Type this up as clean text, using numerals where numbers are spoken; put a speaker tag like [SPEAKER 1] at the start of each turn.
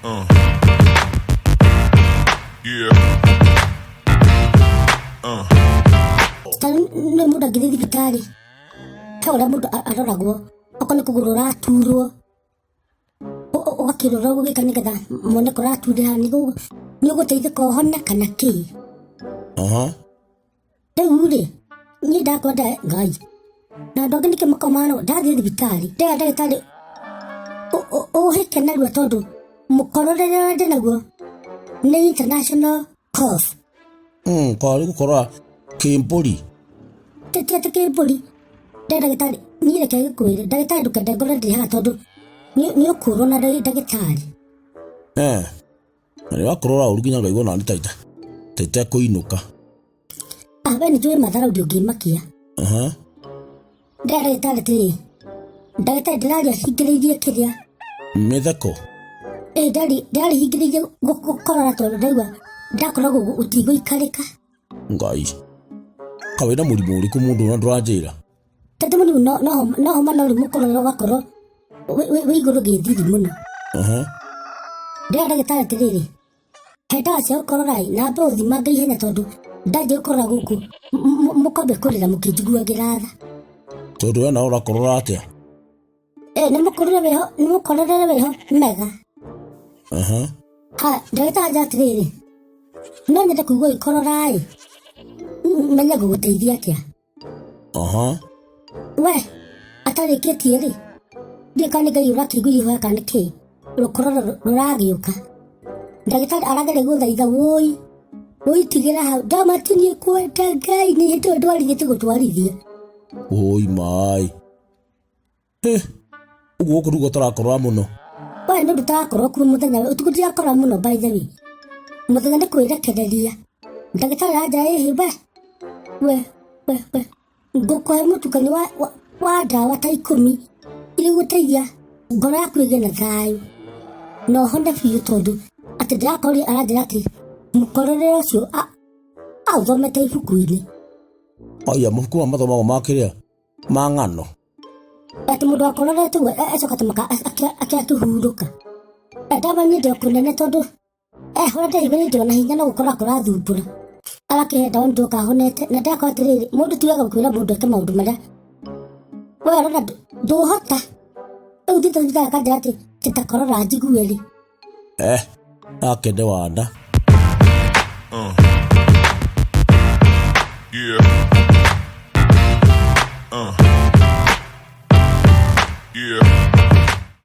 [SPEAKER 1] Yeah.
[SPEAKER 2] Tarĩu nĩ mũndũ angĩthiĩ thibitarĩ he ũrĩa mũndũ aroragwo okorwo nĩ kũgũrũ ũraturwo ũgakĩrora ũguo gĩka nĩgetha mone kũraturĩra nĩ ũgũteithĩka ũhone kana kĩ. Rĩu rĩ niĩ ndakwenda Ngai na andũ angĩ nĩkĩo makomano ndathiĩ thibitarĩ ndĩra ndagĩtarĩ ũhĩke narua tondũ mũkorore ũrĩa ndĩ naguo nĩ international cough.
[SPEAKER 3] Kwarĩ gũkorora kĩmbũri.
[SPEAKER 2] Ti atĩ kĩmbũri ndĩ ndagĩtarĩ niĩ reke ngĩkwĩre ndagĩtarĩ ndũkende ngorwo ndĩ haha tondũ nĩ ũkũrwo na ndagĩtarĩ.
[SPEAKER 3] Na nĩ wakorora ũru nginya ngaigua nani taita itekũinũka.
[SPEAKER 2] Ah, we nĩ njũĩ matharau ndũngĩmakia. Ndĩra ndagĩtarĩ atĩrĩ, ndagĩtarĩ ndĩraria hingĩrĩirie kĩrĩa.
[SPEAKER 3] Mĩtheko.
[SPEAKER 2] Ĩ ndĩrari hingĩrĩirie gũkorora tondũ ndaigua ndakoragwo gũtigũikarĩka.
[SPEAKER 3] Ngai. Ka wĩna mũrimũ ũrĩkũ mũndũ na ndũranjĩra?
[SPEAKER 2] Tete mũrimũ no homa no rĩu mũkororo ũgakorwo wĩ igũrũ gĩthiri mũno. Ndĩra ndagĩtarĩ atĩrĩrĩ, he ndawa cia gũkorora ĩ, na ambe ũthimange ihenya tondũ ndanjia gũkorora gũkũ mũkwambia kũrĩra mũkĩnjiguagĩra tha.
[SPEAKER 3] Tondũ we nawe ũrakorora atĩa?
[SPEAKER 2] Ĩ, nĩ mũkorore wĩho, nĩ mũkororere wĩho mega. Ha, ndagĩtarĩ anja atĩrĩrĩ, no nyende kũigua ũgĩkorora ĩ, menye ngũgũteithia atĩa. We atarĩkĩtie rĩ, ndiũĩ kana nĩ Ngai ũrakĩigua ihoya kana nĩ kĩĩ, rũkororo rũragĩũka. Ndagĩtarĩ arageria gũthaitha wũi, wũi tigĩra hau, ndama ti niĩ kwenda Ngai nĩ hĩndĩ ĩyo ndwarithie ti gũtwarithia.
[SPEAKER 3] Wũi maĩ. Hĩ, ũguo gũkũ nĩguo tũrakorora mũno.
[SPEAKER 2] We nĩ ũndũ tũrakorwo kuo mũthenya, ũtukũ tirakorora mũno by the way. Mũthenya nĩ kwĩrekereria. Ndagĩtarĩ aranjĩra ĩhĩ we, we, we, we, ngũkũhe mũtukanio wa ndawa ta 10 iria igũteithia ngoro yaku ĩgĩe na thayũ na ũhone biũ tondũ atĩ ndĩrakorire aranjĩra atĩ mũkorore ũcio aũthomete ibuku-inĩ.
[SPEAKER 3] Aya mabuku maya mathomagwo ma kĩrĩa? Ma ng'ano.
[SPEAKER 2] Atĩ mũndũ akororete ũguo acoka atĩ akĩhurũka. Ndawa niĩ ndĩ o kũnene tondũ hũra ndĩraigua niĩ ndĩ o na hinya no gũkorwo akũrathumbũra. Arakĩhe ndawa nĩ ndoka honete na ndakora atĩrĩrĩ mũndũ ti wega kwĩra mũndũ eke maũndũ marĩa we ũrona ndũhota. Rĩu thiĩte thibitarĩ akanjĩra atĩ titakorora njigue rĩ.
[SPEAKER 3] Akende wanda.
[SPEAKER 1] Yeah.